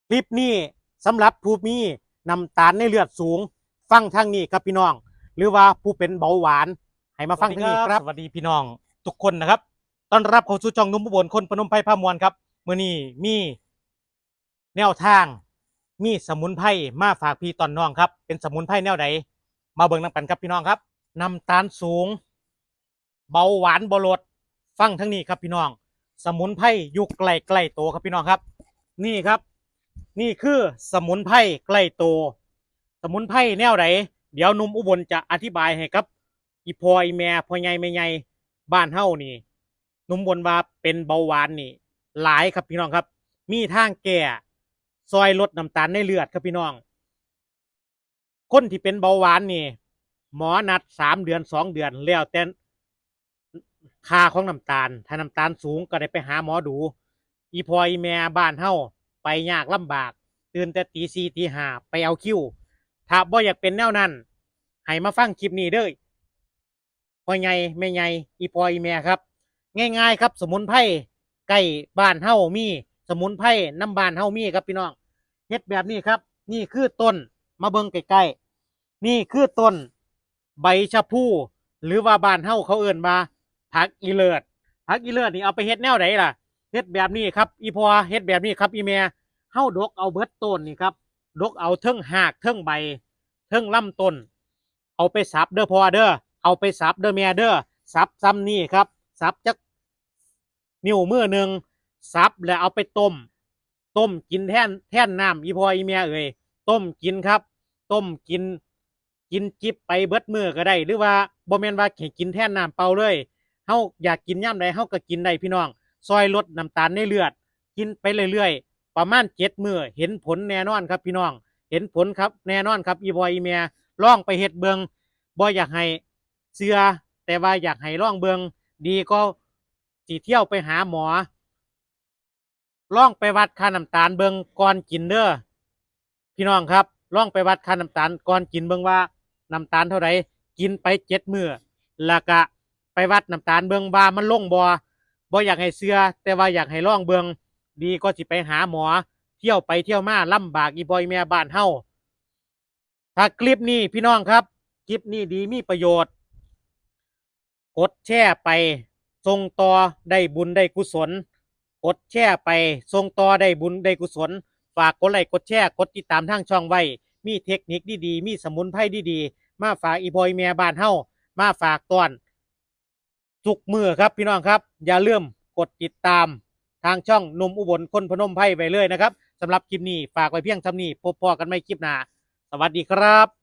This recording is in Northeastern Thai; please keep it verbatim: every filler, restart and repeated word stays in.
คลิปนี้สำหรับผู้มีน้ำตาลในเลือดสูง ฟังทางนี้ครับพี่น้อง หรือว่าผู้เป็นเบาหวาน ให้มาฟังทางนี้ครับ สวัสดีพี่น้องทุกคนนะครับ ต้อนรับเข้าสู่ช่องหนุ่มอุบลคนพนมไพรพาม่วนครับ มื้อนี้มีแนวทาง มีสมุนไพรมาฝากพี่ตอนน้องครับ เป็นสมุนไพรแนวใด มาเบิ่งนำกันครับพี่น้องครับ น้ำตาลสูง เบาหวานบ่ลด ฟังทางนี้ครับพี่น้อง สมุนไพรอยู่ใกล้ๆตัวครับพี่น้องครับ นี่ครับ นี่คือสมุนไพรใกล้ตัว สมุนไพรแนวใด เดี๋ยวหนุ่มอุบลจะอธิบายให้ครับ อีพ่ออีแม่ พ่อใหญ่แม่ใหญ่บ้านเฮานี่ หนุ่มอุบลว่าเป็นเบาหวานนี่ หลายครับพี่น้องครับ มีทางแก้ ซอยลดน้ำตาลในเลือดครับพี่น้อง คนที่เป็นเบาหวานนี่ หมอนัดสามเดือนสองเดือน แล้วแต่ค่าของน้ำตาล ถ้าน้ำตาลสูงก็ได้ไปหาหมอดู อีพ่ออีแม่บ้านเฮาไปยากลำบาก ตื่นแต่ตีสี่ตีห้าไปเอาคิว ถ้าบ่อยากเป็นแนวนั้น ให้มาฟังคลิปนี้เด้อ พ่อใหญ่แม่ใหญ่ อีพ่ออีแม่ครับ ง่ายๆครับ สมุนไพรใกล้บ้านเฮามี สมุนไพรนำบ้านเฮามีครับพี่น้อง เฮ็ดแบบนี้ครับ นี่คือต้น มาเบิ่งใกล้ๆ นี่คือต้นใบชะพู หรือว่าบ้านเฮาเขาเอิ้นว่าผักอีเลิศ ผักอีเลิศนี่เอาไปเฮ็ดแนวใดล่ะ เฮ็ดแบบนี้ครับ อีพ่อ เฮ็ดแบบนี้ครับ อีแม่ เฮาดกเอาเบิดต้นนี่ครับ ดกเอาเทิงหาก เทิงใบ เทิงลำต้น เอาไปสับเด้อพ่อเด้อ เอาไปสับเด้อแม่เด้อ สับส่ำนี่ครับ สับจักนิ้วมือหนึ่ง สับแล้วเอาไปต้ม ต้มกินแทน แทนน้ำ อีพ่ออีแม่เอ๋ย ต้มกินครับ ต้มกิน กินจิบไปเบิดมื้อก็ได้ หรือว่าบ่แม่นว่าให้กินแทนน้ำเปล่าเลย เฮาอยากกินยามใดเฮาก็กินได้พี่น้อง ซอยลดน้ำตาลในเลือด กินไปเรื่อยๆ ประมาณเจ็ดมื้อ เห็นผลแน่นอนครับพี่น้อง เห็นผลครับ แน่นอนครับ อีพ่ออีแม่ ลองไปเฮ็ดเบิ่ง บ่อยากให้เชื่อ แต่ว่าอยากให้ลองเบิ่ง ดีกว่าสิเที่ยวไปหาหมอ ลองไปวัดค่าน้ำตาลเบิ่งก่อนกินเด้อ พี่น้องครับ ลองไปวัดค่าน้ำตาลก่อนกินเบิ่งว่าน้ำตาลเท่าใด กินไปเจ็ดมื้อ แล้วก็ไปวัดน้ำตาลเบิ่งว่ามันลงบ่ บ่อยากให้เชื่อ แต่ว่าอยากให้ลองเบิ่ง ดีกว่าสิไปหาหมอ เที่ยวไปเที่ยวมาลำบาก อีพ่ออีแม่บ้านเฮา ถ้าคลิปนี้พี่น้องครับ คลิปนี้ดีมีประโยชน์ กดแชร์ไป ส่งต่อได้บุญได้กุศล กดแชร์ไป ส่งต่อได้บุญได้กุศล ฝากกดไลค์กดแชร์ กดติดตามทางช่องไว้ มีเทคนิคดีๆ มีสมุนไพรดีๆ มาฝากอีพ่ออีแม่บ้านเฮา มาฝากตอนทุกมื้อครับพี่น้องครับ อย่าลืมกดติดตามทางช่องหนุ่มอุบลคนพนมไพรไว้เลยนะครับ สำหรับคลิปนี้ฝากไว้เพียงส่ำนี้ พบพ้อกันใหม่คลิปหน้า สวัสดีครับ